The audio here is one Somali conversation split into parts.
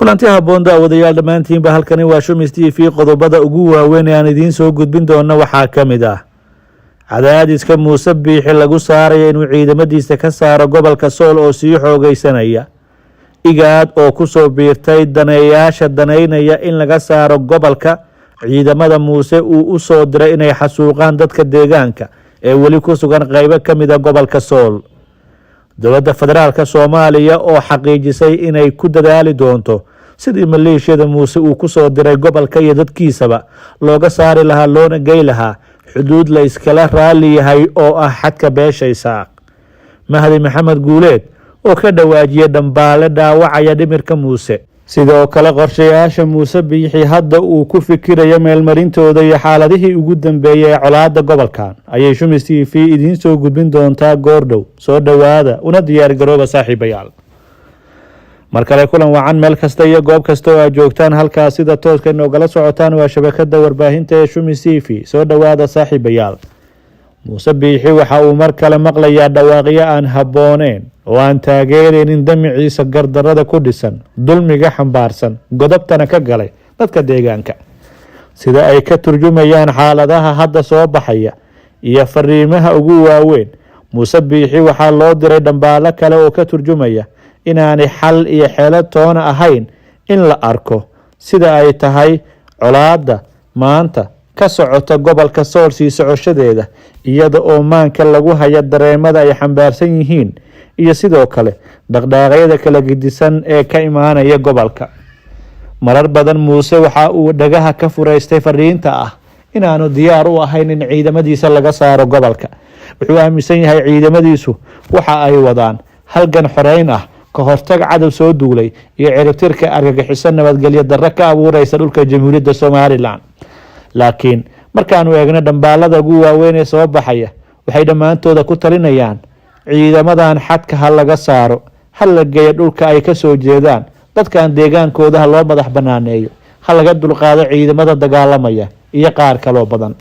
Kulanti habboon, daawadayaal dhammaantiinba. Halkani waa Shumis TV. Qodobada ugu waaweyn ee aan idiin soo gudbin doono waxaa ka mid ah cadaadiska Muuse Biixi lagu saaraya inuu ciidamadiisa ka saaro gobolka Sool oo sii xoogeysanaya, IGAD oo kusoo biirtay daneeyaasha daneynaya in laga saaro gobolka ciidamada Muuse uu u soo diray inay xasuuqaan dadka deegaanka ee weli ku sugan qeybo ka mid ah gobolka Sool, dowladda federaalka Soomaaliya oo xaqiijisay inay ku dadaali doonto sidii maleeshiyada Muuse uu ku soo diray gobolka iyo dadkiisaba looga saari lahaa loona gey lahaa xuduud la iskala raali yahay oo ah xadka beesha Isaaq, Mahdi Maxamed Guuleed oo ka dhawaajiyay dhambaale dhaawacaya dhimirka Muuse, sidoo kale qorshayaasha Muuse Biixi hadda uu ku fikirayo meelmarintooda iyo xaaladihii ugu dambeeyay ee colaadda gobolkan ayay Shumis TV idiin soo gudbin doontaa goordhow. Soo dhowaada una diyaar garooba, saaxiibayaal. Mar kale kulan wacan meel kasta iyo goob kasta oo aad joogtaan. Halkaas sida tooska inoogala socotaan waa shabakada warbaahinta ee Shumis TV. Soo dhowaada, saaxiibayaal. Muuse Biixi waxa uu mar kale maqlayaa dhawaaqyo aan habbooneen oo aan taageeraynin damiciisa gardarada ku dhisan, dulmiga xambaarsan, godobtana ka galay dadka deegaanka. Sida ay ka turjumayaan xaaladaha hadda soo baxaya iyo fariimaha ugu waaweyn, Muuse Biixi waxaa loo diray dhambaalo kale oo ka turjumaya inaanay xal iyo xeelo toona ahayn in la arko sida ay tahay colaadda maanta ka socota gobolka Sool sii socoshadeeda, iyada oo maanka lagu haya dareemada ay xambaarsan yihiin iyo sidoo kale dhaqdhaqaaqyada kala gedisan ee ka imaanaya gobolka. Marar badan Muuse waxa uu dhagaha ka fureystay fariinta ah inaanu diyaar u ahayn in ciidamadiisa laga saaro gobolka. Wuxuu aaminsan yahay ciidamadiisu waxa ay wadaan halgan xoreyn ah, ka hortag cadow soo duulay iyo ciribtirka argagixiso nabadgelyo darro ka abuureysa dhulka Jamhuuriyadda Somaliland. Laakiin markaanu eegno dhambaalada ugu waaweyn ee soo baxaya, waxay dhammaantooda ku talinayaan ciidamadan xadka ha laga saaro, ha la geeyo dhulka ay ka soo jeedaan dadkan deegaankooda, ha loo madax banaaneeyo, ha laga dulqaado ciidamada dagaalamaya iyo qaar kaloo badan.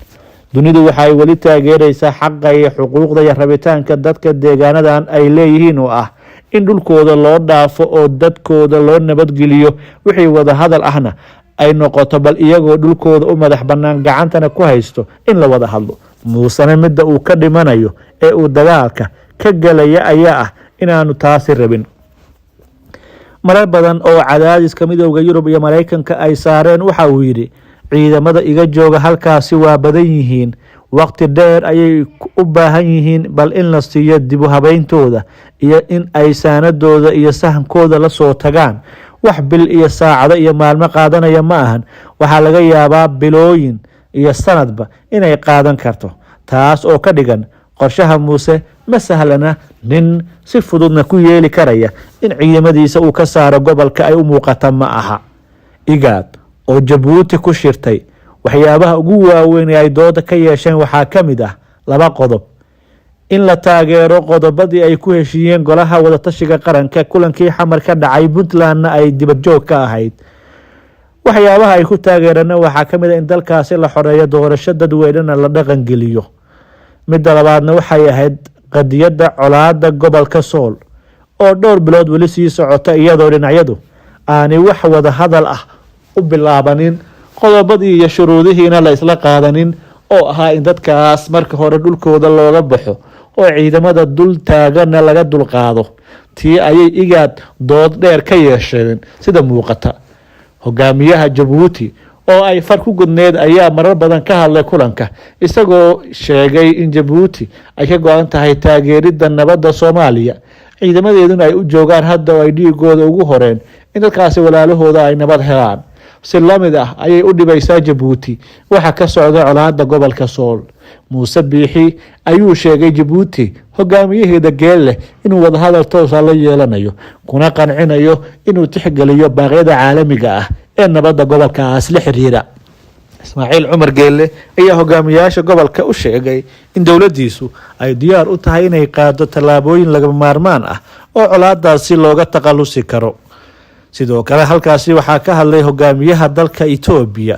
Dunidu waxa ay weli taageereysaa xaqa iyo xuquuqda iyo rabitaanka dadka deegaanadan ay leeyihiin oo ah in dhulkooda loo dhaafo oo dadkooda loo nabadgeliyo, wixii wada hadal ahna ay noqoto bal iyagoo dhulkooda u madax bannaan gacantana ku haysto in la wada hadlo. Muusena midda uu ka dhimanayo ee uu dagaalka ka galaya ayaa ah inaanu taasi rabin. Marar badan oo cadaadiska Midowga Yurub iyo Maraykanka ay saareen, waxa uu yidhi: "Ciidamada iga jooga halkaasi waa badan yihiin, waqti dheer ayay u baahan yihiin, bal in la siiyo dib u habeyntooda iyo in ay saanadooda iyo sahankooda la soo tagaan. Wax bil iyo saacado iyo maalmo qaadanaya ma ahan, waxaa laga yaabaa bilooyin iyo sanadba inay qaadan karto." Taas oo ka dhigan qorshaha Muuse ma sahlana, nin si fududna ku yeeli karaya in ciidamadiisa uu ka saaro gobolka ay u muuqata ma aha. IGAD oo Jabuuti ku shirtay, waxyaabaha ugu waaweyn ee ay dooda ka yeesheen waxaa ka mid ah laba qodob: in la taageero qodobadii ay ku heshiiyeen Golaha Wadatashiga Qaranka kulankii Xamar ka dhacay, Puntlandna ay dibadjoog ka ahayd. Waxyaabaha ay ku taageerana waxaa ka mid ah in dalkaasi la xoreeyo, doorasho dadweynena la dhaqangeliyo. Midda labaadna waxay ahayd qadiyadda colaadda gobolka Sool oo dhowr bilood weli sii socota, iyadoo dhinacyadu aanay wax wada hadal ah u bilaabanin, qodobadii iyo shuruudihiina la isla qaadanin oo ahaa in dadkaas marka hore dhulkooda looga baxo oo ciidamada dul taaganna laga dulqaado. Tii ayay IGAD dood dheer ka yeesheen. Sida muuqata, hogaamiyaha Jabuuti oo ay far ku gudneed ayaa marar badan ka hadlay kulanka, isagoo sheegay in Jabuuti ay ka go-an tahay taageeridda nabadda Soomaaliya, ciidamadeeduna ay u joogaan hadda oo ay dhiigooda ugu horeen in dadkaasi walaalahooda ay nabad helaan. Si la mid ah ayay u dhibaysaa Jabuuti waxa ka socda colaadda gobolka Sool. Muuse Biixi ayuu sheegay Jabuuti hogaamiyaheeda Geelleh inuu wadahadal toosa la yeelanayo, kuna qancinayo inuu tixgeliyo baaqyada caalamiga ah ee nabadda gobolkaas la xiriira. Ismaaciil Cumar Geelle ayaa hogaamiyaasha gobolka u sheegay in dowladdiisu ay diyaar u tahay inay qaado tallaabooyin lagama maarmaan ah oo colaadaasi looga takhalusi karo. Sidoo kale halkaasi waxaa ka hadlay hogaamiyaha dalka Itoobiya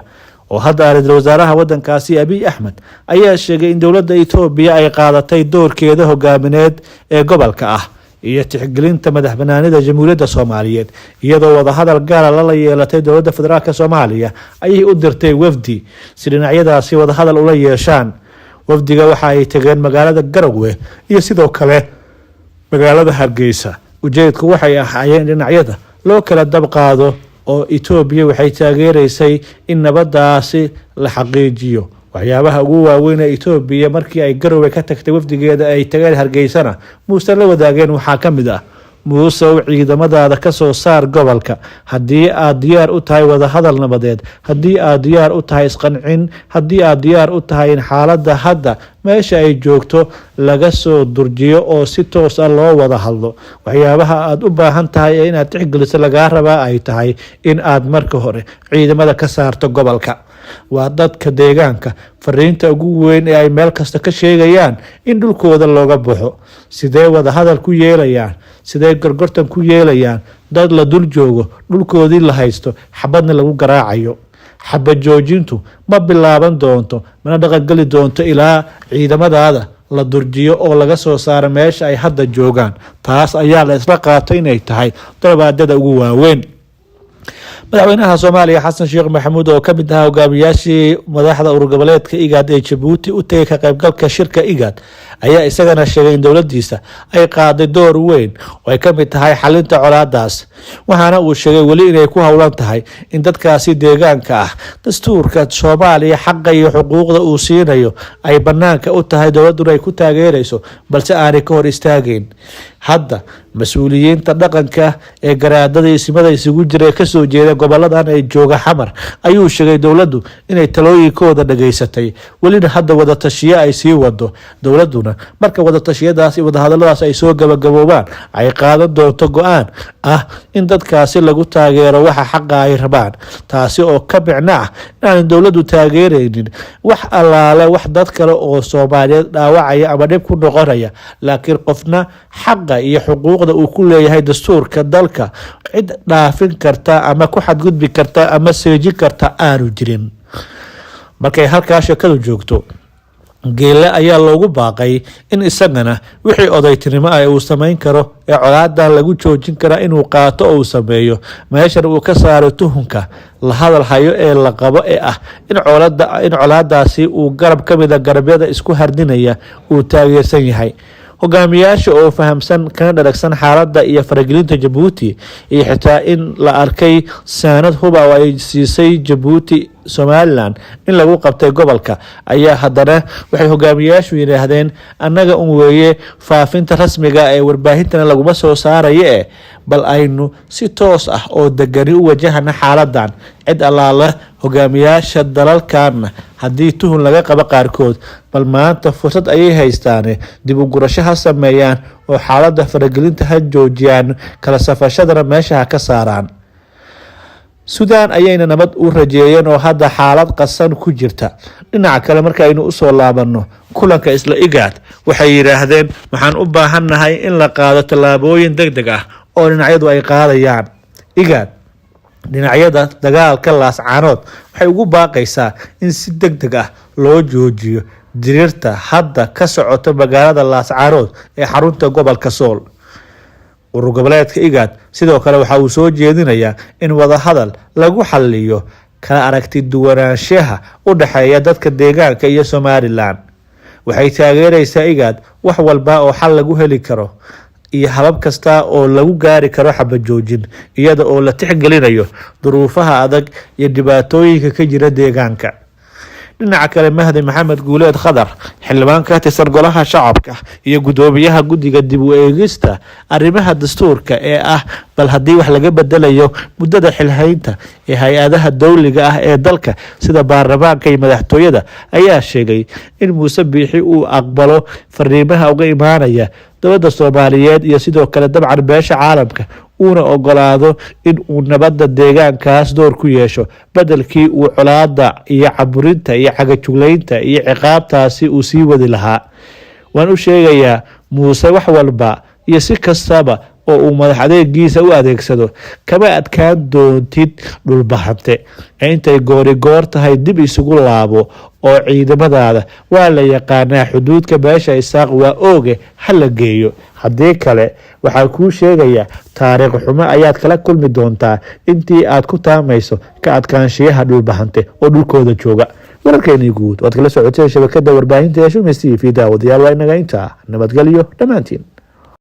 oo hadda ra-iisul wasaaraha wadankaasi, Abiy Axmed, ayaa sheegay in dowladda Itoobiya ay qaadatay doorkeeda hogaamineed ee gobolka ah. Iyo tixgelinta madax banaanida Jamhuuriyadda Soomaaliyeed, iyadoo wadahadal gaara lala yeelatay dowladda federaalka Soomaaliya, ayay u dirtay wafdi si dhinacyadaasi wadahadal ula yeeshaan. Wafdiga waxa ay tageen magaalada Garowe iyo sidoo kale magaalada Hargeysa. Ujeedku waxay ahaayeen in dhinacyada loo kala dab qaado, oo Etoobiya waxay taageereysay in nabadaasi la xaqiijiyo. Waxyaabaha ugu waaweyn ee Etoobiya markii ay Garowe ka tagtay wafdigeeda ay tageen Hargeysana Muuse la wadaageen waxaa ka mid ah: Muusew, ciidamadaada ka soo saar gobolka haddii aad diyaar u tahay wadahadal nabadeed, haddii aad diyaar u tahay isqancin, haddii aad diyaar u tahay in xaaladda hadda meesha ay joogto laga soo durjiyo oo si toos ah loo wada hadlo. Waxyaabaha aad u baahan tahay ee inaad tixgeliso lagaa rabaa ay tahay in aad marka hore ciidamada ka saarto gobolka. Waa dadka deegaanka fariinta ugu weyn ee ay meel kasta ka sheegayaan in dhulkooda looga baxo. Sidee wadahadal ku yeelayaan? Sidee gorgortan ku yeelayaan dad la dul joogo, dhulkoodii la haysto, xabadna lagu garaacayo? Xabad joojintu ma bilaaban doonto mana dhaqangeli doonto ilaa ciidamadaada la durjiyo oo laga soo saaro meesha ay hadda joogaan. Taas ayaa la isla qaatay inay tahay dalabaadada ugu waaweyn. Madaxweynaha Soomaaliya Xasan Sheekh Maxamuud, oo kamid ahaa hogaamiyaashii madaxda urur goboleedka IGAD ee Jabuuti u tegay ka qaybgalka shirka IGAD, ayaa isagana sheegay in dowladiisa ay qaaday door weyn oo ay kamid tahay xalinta colaadaas. Waxaana uu sheegay weli inay ku howlan tahay in dadkaasi deegaanka ah dastuurka Soomaaliya xaqa iyo xuquuqda uu siinayo ay banaanka u tahay, dowladuna ay ku taageerayso, balse aanay ka hor istaagayn. Hadda mas-uuliyiinta dhaqanka ee garaadada isimada isugu jira ee kasoo jeeda goboladan ee jooga Xamar ayuu sheegay dowladdu inay talooyinkooda dhageysatay, welina hadda wadatashiyo ay sii wado. Dowladuna marka wadatashiyadaas iyo wadahadaladaas ay soo gabagaboobaan ay qaadan doonto go-aan ah in dadkaasi lagu taageero waxa xaqa ay rabaan, taasi oo ka micno ah inaanan dowladdu taageereynin wax allaale wax dad kale oo Soomaaliyeed dhaawacaya ama dhib ku noqonaya, laakiin qofna xaqa iyo xuquuqda uu ku leeyahay dastuurka dalka cid dhaafin karta ama ku xadgudbi karta ama seejin karta aanu jirin. Markay halkaa sheekadu joogto, Geelle ayaa loogu baaqay in isagana wixii odaytinimo ah uu samayn karo ee colaadan lagu joojin karaa inuu qaato oo uu sameeyo, meeshana uu ka saaro tuhunka la hadal hayo ee la qabo ee ah in colaadaasi uu garab ka mida garabyada isku hardinaya uu taageersan yahay. Hogaamiyaasha oo fahamsan kana dharagsan xaaladda iyo faragelinta Jabuuti, iyo xitaa in la arkay saanad huba oo ay siisay Jabuuti Somalilan in lagu qabtay gobolka, ayaa haddana waxay hogaamiyaashu yidhaahdeen: annaga un weeye, faafinta rasmiga ee warbaahintana laguma soo saarayo, e bal aynu si toos ah oo degani u wajahana xaaladan. Cid allaale hogaamiyaasha dalalkanna haddii tuhun laga qabo qaarkood, bal maanta fursad ayay haystaane dib u gurasho ha sameeyaan oo xaaladda faragelinta ha joojiyaan, kala safashadana meesha ha ka saaraan. Suudaan ayayna nabad u rajeeyeen oo hadda xaalad qasan ku jirta. Dhinaca kale, markaaynu usoo laabanno kulanka isla IGAD, waxay yidhaahdeen waxaan u baahannahay in la qaado tallaabooyin deg deg ah oo dhinacyadu ay qaadayaan. IGAD dhinacyada dagaalka Laascaanood waxay ugu baaqaysaa in si deg deg ah loo joojiyo diriirta hadda ka socota magaalada Laascaanood ee xarunta gobolka Sool. Urur goboleedka IGAD sidoo kale waxa uu soo jeedinayaa in wadahadal lagu xaliyo kala aragti duwanaanshaha u dhexeeya dadka deegaanka iyo Somalilan. Waxay taageeraysaa IGAD wax walba oo xal lagu heli karo iyo habab kasta oo lagu gaari karo xabajoojin, iyada oo la tixgelinayo duruufaha adag iyo dhibaatooyinka ka jira deegaanka. Dhinaca kale, Mahdi Maxamed Guuleed Khadar, xildhibaan ka tirsan golaha shacabka iyo guddoomiyaha guddiga dib u eegista arrimaha dastuurka ee ah bal haddii wax laga bedelayo muddada xilhaynta ee hay-adaha dowliga ah ee dalka sida baarlamaanka iyo madaxtooyada, ayaa sheegay in Muuse Biixi uu aqbalo fariimaha uga imaanaya dowladda Soomaaliyeed iyo sidoo kale dabcan beesha caalamka, uuna ogolaado in uu nabadda deegaankaas door ku yeesho bedelkii uu colaada iyo caburinta iyo cagajuglaynta iyo ciqaabtaasi uu sii wadi lahaa. Waan u sheegayaa Muuse, wax walba iyo si kastaba oo uu madax adeegiisa u adeegsado kama adkaan doontid Dhulbahante ee intay goori goor tahay dib isugu laabo oo ciidamadaada waa la yaqaanaa, xuduudka beesha Isaaq waa ooge, ha la geeyo. Haddii kale, waxaa kuu sheegaya taariikh xumo ayaad kala kulmi doontaa intii aad ku taamayso ka adkaanshiyaha Dhulbahante oo dhulkooda jooga. Wararkeenii guud waad kala socoteen shabakada warbaahinta ee Shumis TV. Daawadayaal, waa inaga intaa. Nabadgelyo dhammaantiin.